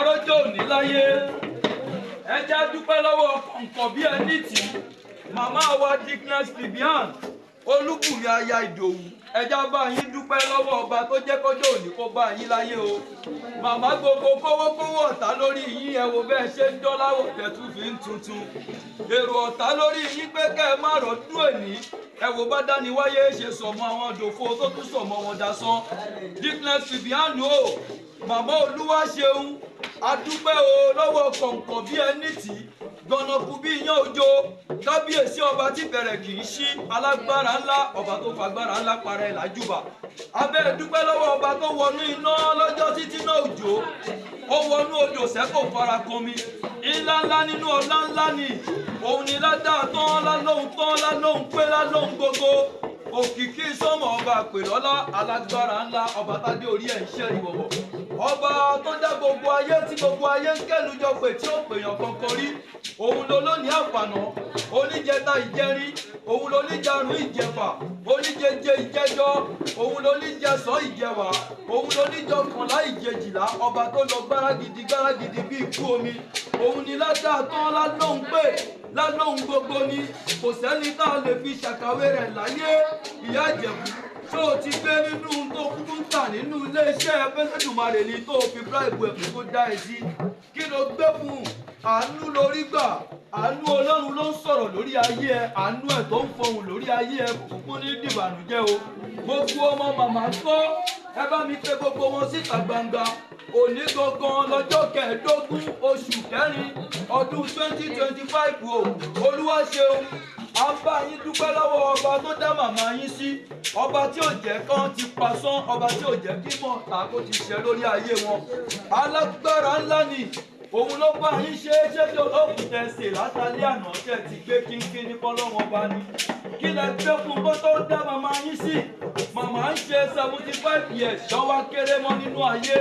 Arọ́jọ́ òní láyé. Ẹ jẹ́ á dúpẹ́ lọ́wọ́ kọ̀ǹkọ̀ bí ẹni tì í, màmá wa Dickness Vivian Olúbùnmi aya Ìdòwú. Ẹ jẹ́ á bá yín dúpẹ́ lọ́wọ́ ọba tó jẹ́ kọjọ́ òní kó bá yín láyé o. Màmá, gbogbo kówókówó ọ̀tá lórí yín, ẹ wo bẹ́ẹ̀ ṣe ń dọ́láwọ̀ tẹ̀tù fi ń tuntun. Èrò ọ̀tá lórí yín pé kẹ́ ẹ má rọ́dún èní, ẹ wo bá dáni wáyé ṣe sọmọ àwọn dòfo tó tún sọmọ wọn dasán. Dickness Vivian o, màmá, Olúwa ṣeun. Adúpẹ́ o lọ́wọ́ kọ̀ǹkọ̀ bí ẹni tì í, gbọ̀nàkú bí iyán òjò, kábíyèsí ọba tí bẹ̀rẹ̀ kì í ṣí, alágbára ńlá, ọba tó fagbára ńlá parẹ́ làjúbà abẹ́. Dúpẹ́ lọ́wọ́ ọba tó wọnú iná lọ́jọ́ títí náà òjò, ó wọnú odò sẹ́kò fara kan mi. Ńlá ńlá nínú ọlá ńlá ni òun ni ládàá tán lálóhun tán lálóhun pé lálóhun gbogbo, òkìkí sọmọ, ọba àpèlọ́lá, alágbára ńlá, ọba tádé orí ẹ̀ ń ṣẹ́rí wọ̀wọ̀, ọba tó dá gbogbo ayé tí gbogbo ayé ń kẹ́nu jọ pé tí ó pèèyàn kankan rí. Òun ló lónìí àfànà, oníjẹta ìjẹrin, òun ló níjarun ìjẹfà, oníjẹjẹ ìjẹjọ, òun ló níjẹsán ìjẹwàá, òun ló níjọkànlá ìjẹjìlá, ọba tó lọ gbáragidi gbáragidi bí ikú omi. Òun ni ládàá tán lálóhùn pé lálóhùn gbogbo ni, kò sẹ́ni tá a lè fi ṣàkàwé rẹ̀ láyé. Ìyá Ìjẹ̀bú, ṣó o ti gbé nínú tó kúkú ń tà nínú iléeṣẹ́ Fẹ́lẹ́dùmarè ni tó o fi bribe ẹ̀ pé kó dá ẹ sí? Kí ló gbé fún un? Àánú lórí gbà, àánú Ọlọ́run ló ń sọ̀rọ̀ lórí ayé ẹ, àánú ẹ̀ tó ń fọhùn lórí ayé ẹ kò kúkú ní dìbànújẹ́ o. Gbogbo ọmọ màmá gbọ́, ẹ bá mi pé gbogbo wọn síta gbangba. Òní gangan lọ́jọ́ 15 oṣù kẹrin ọdún 2025 o. Olúwa ṣeun. A ń bá yín dúpẹ́ lọ́wọ́ ọba tó dá màmá yín sí, ọba tí ò jẹ́ kán ti pasán, ọba tí ò jẹ́ kí mọ̀ọ́ta kó ti ṣẹ lórí ayé wọn. Alágbára ńlá ni òun ló bá yín ṣe é. Ṣé tí olóògùn tẹ ṣe látàlẹ́ àná tẹ ti gbé kínkín ní fọlọ́wọ́n bá ní kí lẹ gbé fún kó tó dá màmá yín sí? Màmá ń ṣe 75 years, ṣọ́wá kéré mọ́ nínú ayé.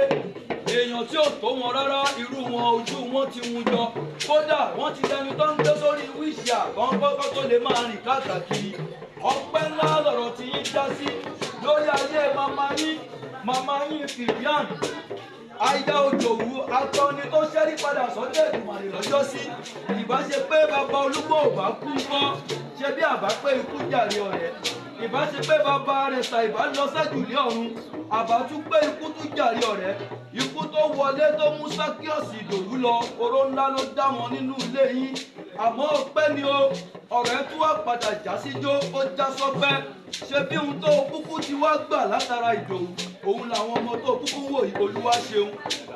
Èèyàn tí ò tó wọn rárá, irú wọn ojú wọn ti wun jọ, kódà wọ́n ti dẹni tó ń gbé sórí wheelchair kọ́ńkọ́kọ́ tó lè máa rìn káàkiri. Ọpẹ́ ńlá lọ̀rọ̀ tí yín já sí lórí ayé màmá yín, màmá yín Vivian aya Òjòwú, akọni tó ṣẹ́rí padà sọ́dọ̀ Èdùmàrè lọ́jọ́ sí. Ìbá ṣe pé bàbá Olúgbò ò bá kú kọ́, ṣe bí àbá pé ikú jàre ọ̀rẹ́. Ìbá ṣe pé bàbá rẹ̀ ṣà ìbá lọ sẹ́jùlé ọ̀run, àbá tún pé ikú tún jàre ọ̀rẹ́. Ikú tó wọlé tó mú Sákíọ̀sì Ìdòwú lọ, oró ńlá ló dá wọn nínú ilé yín. Àmọ́ ọpẹ́ ni o, ọ̀rẹ́ tún wá padà já síjó, ó já sọpẹ́. Ṣe bí ohun tó kúkú ti wá gbà látara Ìdòwú, òun làwọn ọmọ tó kúkú wò yìí. Olúwa ṣeun.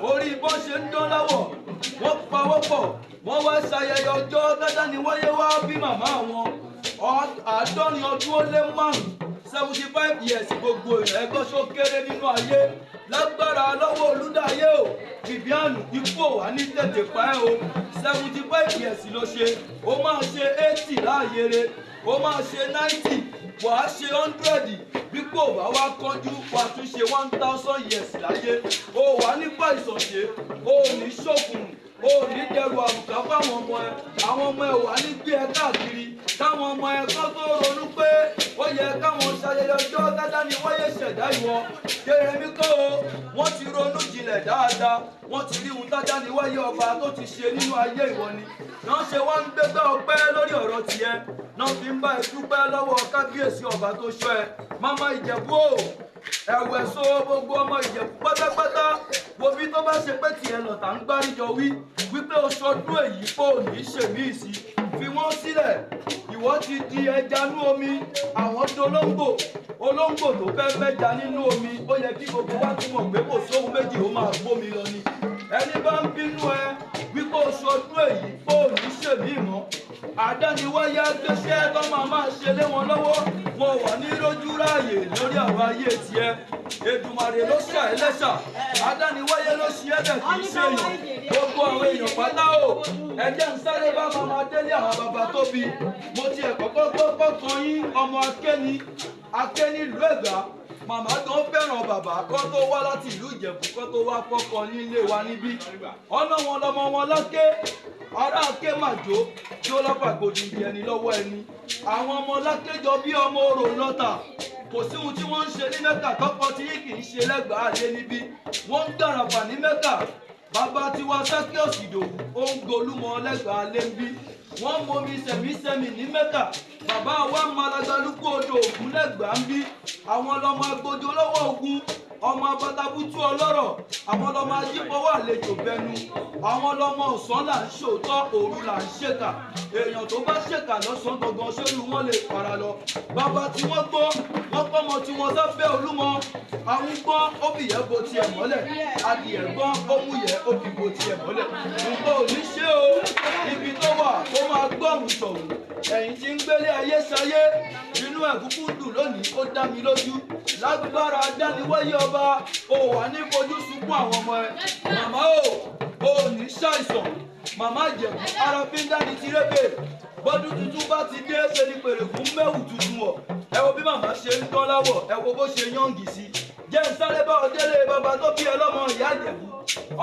Orí bọ́n ṣe ń dán láwọ̀, wọ́n pawọ́pọ̀, wọ́n wá ṣayẹyẹ ọjọ́ dáadáa ni wáyé wá bí màmá wọn, 75, 75 years. Gbogbo èèyàn ẹgbọ́n ṣó kéré nínú ayé? Lágbára lọ́wọ́ Olúdáyé o, Vivian, ikú ò wá ní tètè pa ẹ́ o. 75 years ló ṣe, ó máa ṣe 80 láàyè re, ó máa ṣe 90, wàá ṣe 100. Bí kò bá wá kánjú, wàá tún ṣe 1000 years láyé. O wà nípa ìsọ̀ṣe, o ò ní ṣòkùn, o ò ní dẹrù àbùká fáwọn ọmọ ẹ. Àwọn ọmọ ẹ wà ní gbé ẹ káàkiri, káwọn ọmọ ẹ kọ́ tó ronú pé ó yẹ káwọn ṣayẹyẹ ọjọ́ dáadáa ni wáyé ṣẹ̀dá ìwọ. Jeremi kọ́ o, wọ́n ti ronú jinlẹ̀ dáadáa, wọ́n ti rí ohun dáadáa ni wáyé ọba tó ti ṣe nínú ayé ìwọ ni náà ṣe wá ń gbégbá ọpẹ́ lórí ọ̀rọ̀ tiẹ̀ náà fi ń bá ẹ dúpẹ́ lọ́wọ́ kábíyèsí ọba tó ṣọ́ ẹ. Mama Ìjẹ̀bú o, ẹ̀wẹ̀ so gbogbo ọmọ Ìjẹ̀bú pátápátá, wo bí tó bá ṣe pé tiẹ̀ lọ̀tà ń gbáríjọ wí wípé oṣù ọdún èyí kò ní ṣèmí sí, fi wọ́n sílẹ̀. Ìwọ ti di ẹja nú omi, àwọn dolóńgbò. Olóńgbò tó fẹ́ mẹ́ja nínú omi, ó yẹ kí gbogbo wa tún mọ̀ pé kò sóhun méjì, ó máa gbómi lọ ni. Ẹni bá ń bínú ẹ wípé oṣù ọdún èyí kò ní ṣèmí mọ́, àdániwáyé gbéṣẹ́ tó máa máa ṣe lé wọn lọ́wọ́, wọn wà ní rójú ráàyè lórí àwọn ayé tiẹ̀. Èdùmàrè ló ṣà ẹ́ lẹ́ṣà, àdániwáyé ló ṣe é bẹ̀, kì í ṣe èèyàn. Gbogbo àwọn èèyàn pátá o, ẹ jẹ́ ń sáré bá màmá délé àwọn bàbá tó bí. Mo tiẹ̀ kọ́kọ́ gbọ́ pọ́kàn yín, ọmọ akéni akéni ìlú Ẹ̀gbá. Màmá gan fẹ́ràn bàbá kó tó wá láti ìlú Ìjẹ̀bú, kó tó wá fọ́kọ nílé wa níbí. Ọ̀nà wọn lọmọ wọn láké, ará ké màjò tí ó lọ́pàá gbòdì ẹni lọ́wọ́ ẹni. Àwọn ọmọ lákéjọ bí ọmọ orò lọ́tà. Kò sí ohun tí wọ́n ń ṣe ní Mẹ́kà tọ́pọ̀ tí kì í ṣe lẹ́gbàá lé níbí. Wọ́n ń gbàràfà ní Mẹ́kà. Bàbá tiwa Sakios Ìdòwú ó ń golúmọ lẹ́gbàá lẹ́ńbí. Wọ́n momi sẹ̀mísẹ́mì ní Mẹ́kà. Bàbá wa malagbalúkú odò Ògún lẹ́gbàá ń bí. Àwọn lọmọ agbójo lọ́wọ́ ogun, ọmọ abatabutu ọlọ́rọ̀, àwọn lọmọ ajípọ̀wọ́ àlejò bẹnu, àwọn lọmọ ọ̀sán là ń ṣòótọ́, òru là ń ṣèkà. Èèyàn tó bá ṣèkà lọ́sàn-án gangan ṣórí wọn lè fara lọ. Bàbá tí wọ́n gbọ́, wọ́n kọ́mọ tí wọ́n sáfẹ́ Olúmọ. Àwọn gbọ́n ó fìyẹ́ bo tiẹ̀ mọ́lẹ̀, adìẹ gbọ́n ó múyẹ́ ó fi bo tiẹ̀ mọ́lẹ̀. Nǹkan ò ní ṣe o, ibi tó wà ó máa gbọ́rùn sọ̀rùn. Ẹ̀yin tí ń gbélé ayé ṣayé, inú ẹ̀ kúkú dùn lónìí, ó dá mi lójú. Lágbára dániwáyé ọba, ò wà ní fojú sunkún àwọn ọmọ ẹ. Màmá o, ò ní ṣàìsàn. Màmá Ìjẹ̀bú, ara fi ń dáni tirébè. Bọ́dún tuntun bá ti dé, ṣe ni pèrègùn mẹ́wù tuntun wọ̀. Ẹ wo bí màmá ṣe ń dán láwọ̀, ẹ wo bó ṣe yáǹgì sí. Jẹ́ ń sáré bá ọ délé bàbá tó bí ọlọ́mọ ìyá Ìjẹ̀bú.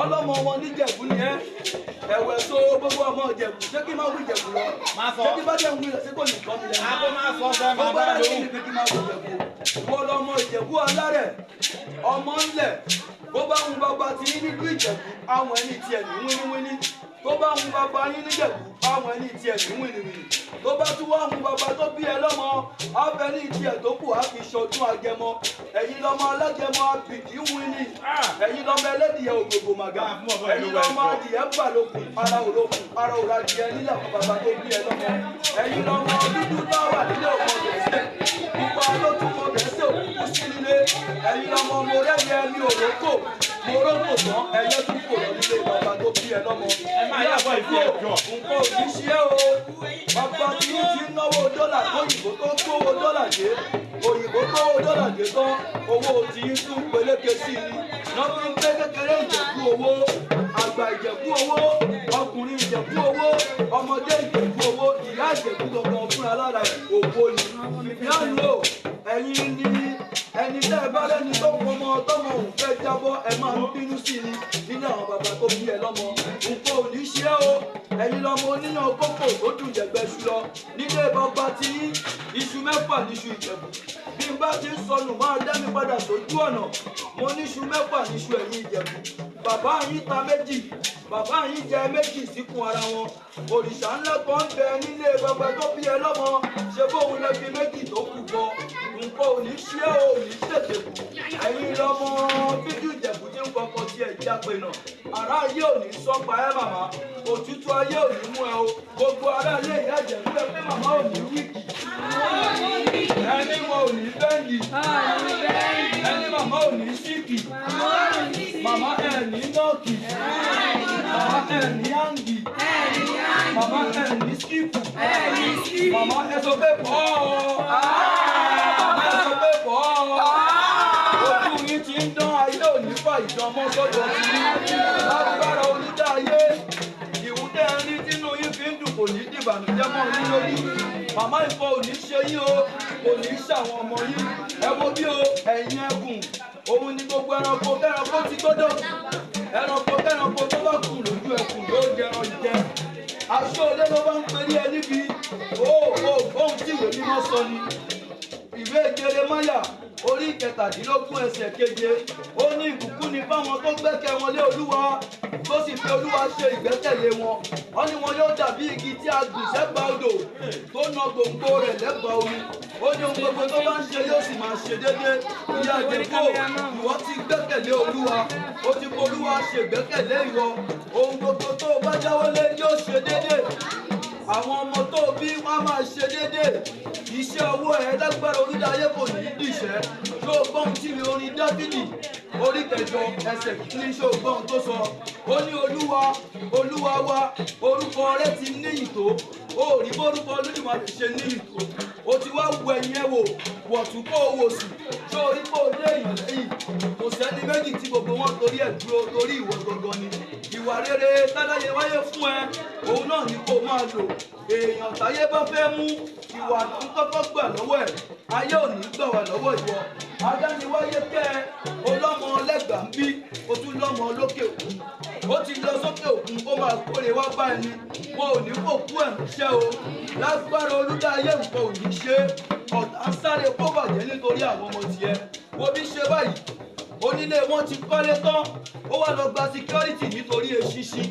Ọlọ́mọ wọn níjẹ̀bú ni ẹ́. Ẹ̀wẹ̀ so gbogbo ọmọ Ìjẹ̀bú, ṣé kí n máa wí Ìjẹ̀bú lọ? Ṣé kí bá jẹ́ ń wí lọ, ṣé kò ní kọ́ mi lẹ́nu? Àbó máa sọ fẹ́ máa Gbogbo bá ara lóhùn. ní kí n máa wí Ìjẹ̀bú. Ìwọ lọmọ Ìjẹ̀bú alárẹ̀, ọmọ ńlẹ̀. Bó bá ń bàbá ti yín nílùú Ìjẹ̀bú, àwọn ẹni tiẹ̀ ní wíníwíní. Tó bá ń bàbá yín níjẹ̀bú, àwọn ẹni tiẹ̀ ní wíníwíní. Tó bá tún wá ń bàbá tó bí ẹ lọ́mọ, abẹ ní tiẹ̀ tó kù á fi ṣọdún agẹmọ. Ẹ̀yin lọmọ alágẹmọ abìdí wíní. Ẹ̀yin lọmọ ẹlẹ́dìyẹ ògògò màgà. Ẹ̀yin lọmọ adìyẹ ń bà lókun, ara òrokùn, ara òradìyẹ nílẹ̀ àwọn bàbá tó bí ẹ lọ́mọ. Ẹ̀yin lọmọ dúdú táwà nílé ọmọ gẹ̀ẹ́sẹ̀. Pupa ló tún mọ gẹ̀ẹ́sẹ̀ òkùnkùn sí nílé. Ẹ̀yin lọmọ mo rẹ́yẹ mi ò rókò. Mo rókò tán, ẹyẹ tún kò lọ nílé bàbá tó bí ẹ lọ́mọ. Ẹ máa yàgò ìfi ẹ̀jọ̀. Nǹkan ò ní ṣe é o. Bàbá tí ń ti náwó dọ́là kóyìnbó tó kówó dọ́là dé. Òyìnbó kówó dọ́là dé tán, owó tí ń tún peléke sí i ni. Wọ́n fi ń pé kékeré Ìjẹ̀bú owó, àgbà Ìjẹ̀bú owó, ọkùnrin Ìjẹ̀bú owó, ọmọdé Ìjẹ̀bú owó, ìyá Ìjẹ̀bú gangan fúnra lára ẹ̀ ògbó ni. Ìyá lò ẹ̀yin ni ẹni tẹ́ ẹ bá lẹ́ni tó pọmọ tọmọ òun fẹ́ jábọ́, ẹ máa ń bínú sí i nínú àwọn bàbá tó bí ẹ lọ́mọ. Nǹkan ò ní ṣe é o. Ẹ̀yin lọmọ oníyàn kókò tó dùn jẹ̀gbẹ́ ṣu lọ. Nílé bàbá tí yín, iṣu mẹ́fà níṣu Ìjẹ̀bú. Bí n bá ti ń sọnù máa dá mi padà sójú ọ̀nà. Mo níṣu mẹ́fà níṣu ẹ̀yin Ìjẹ̀bú. Bàbá yín ta méjì, bàbá yín jẹ méjì síkùn ara wọn. Òrìṣà ńlá kan ń bẹ nílé bàbá tó bí ẹ lọ́mọ. Ṣé bóun lẹ fi méjì tó kù bọ? Nǹkan ò ní ṣe é o, ò ní tètè kù. Ẹ̀yin lọmọ fídíò Ìjẹ̀bú tí ń kọkọ tí ẹ̀ jápe náà. Ará ayé ò ní sọ́pa ẹ́ màmá. Òtútù ayé ò ní mú ẹ o. Gbogbo ará ilé ìyá Ìjẹ̀bú ẹ pé màmá ò ní wíìkì. Ẹni wọn ò ní bẹ́ǹdì. Ẹni màmá ò ní síìkì. Màmá ẹ̀ ní nọ́ọ̀kì. Màmá ẹ̀ ní áǹgì. Màmá ẹ̀ ní skípù. Màmá ẹ sọ pé bọ́ ọ. Màmá ẹ sọ pé bọ́ ọ. Ojú yín ti ń dán, ayé ò ní fà ìdánmọ́ sọ́dọ̀ sí i. Lágbára onídàá ayé, ìwúdẹ́ ń rí tínú yín fi ń dùn kò ní dìbànújẹ́ mọ́ yín lójú. Màmá ìfọ ò ní ṣe yín o, kò ní ṣàwọn ọmọ yín. Ẹ wo bí o, ẹ̀yin ẹkùn, òun ni gbogbo ẹranko kẹ́ranko ti gbọ́dọ̀ kù. Ẹranko kẹ́ranko tó bá kù lójú ẹkùn yóò jẹran jẹ. Aṣọ olé ló bá ń perí ẹ níbi. Ó ó gbóhùn tí ìwé mímọ́ sọ ni. Ìwé Jeremáyà orí 17 ẹsẹ̀ 7, ó ní ìbùkún ni fáwọn tó gbẹ́kẹ̀ wọn lé Olúwa, tó sì fi Olúwa ṣe ìgbẹ́kẹ̀lé wọn. Wọ́n ní wọn yóò dàbí igi tí a gbìn sẹ́gbàá odò tó na gbòǹgbò rẹ̀ lẹ́gbàá omi. Ó ní ohun gbogbo tó bá ń ṣe yóò sì máa ṣe déédéé. Ìyá Ìjẹ̀bú, ìwọ ti gbẹ́kẹ̀lé Olúwa, ó ti fi Olúwa ṣe ìgbẹ́kẹ̀lé ìwọ. Ohun gbogbo tó o bá dáwọ́lé yóò ṣe déédéé. Àwọn ọmọ tó bí wọn á máa ṣe déédéé. Iṣẹ́ ọwọ́ ẹ lágbára orílẹ̀ ayé kò ní í dìṣẹ́. Ṣó o gbọ́n tí mi orin Dáfídì orí 8 ẹsẹ̀ 1, ṣó o gbọ́n tó sọ? Ó ní Olúwa, Olúwa wa, orúkọ rẹ ti níyì tó. Ó rí bórúkọ Olódùmarè ṣe níyì tó. O ti wá wo ẹ̀yìn ẹ wò, wọ̀tún kó o wò sí. Ṣó o rí kó o lé èèyàn lẹ́yìn? Kò sẹ́ni méjì tí gbogbo wọn torí ẹ̀ dúró torí ìwọ gangan ni. Ìwà rere táláyé wáyé fún ẹ, òun náà ni kó o máa lò. Èèyàn táyé bá fẹ́ mú, ìwà ló ń kọ́kọ́ gbà lọ́wọ́ ẹ̀. Ayé ò ní gbà wá lọ́wọ́ ìwọ. Adániwáyé kẹ́ ẹ, ọlọ́mọ lẹ́gbàá ń bí, o tún lọ́mọ lókè òkun. Ó ti lọ sókè òkun, ó máa kórè wá bá ẹni. Wọn ò ní kó kú ẹ̀ ránṣẹ́ o. Lágbára olúdáyé nǹkan ò ní ṣe. Ọ̀tá ń sáré kó bàjẹ́ nítorí àwọn ọmọ tiẹ̀. Wo bí ṣe báyìí, onílé wọn ti kọ́lé tán, ó wá lọ gba security nítorí. Ṣíṣí.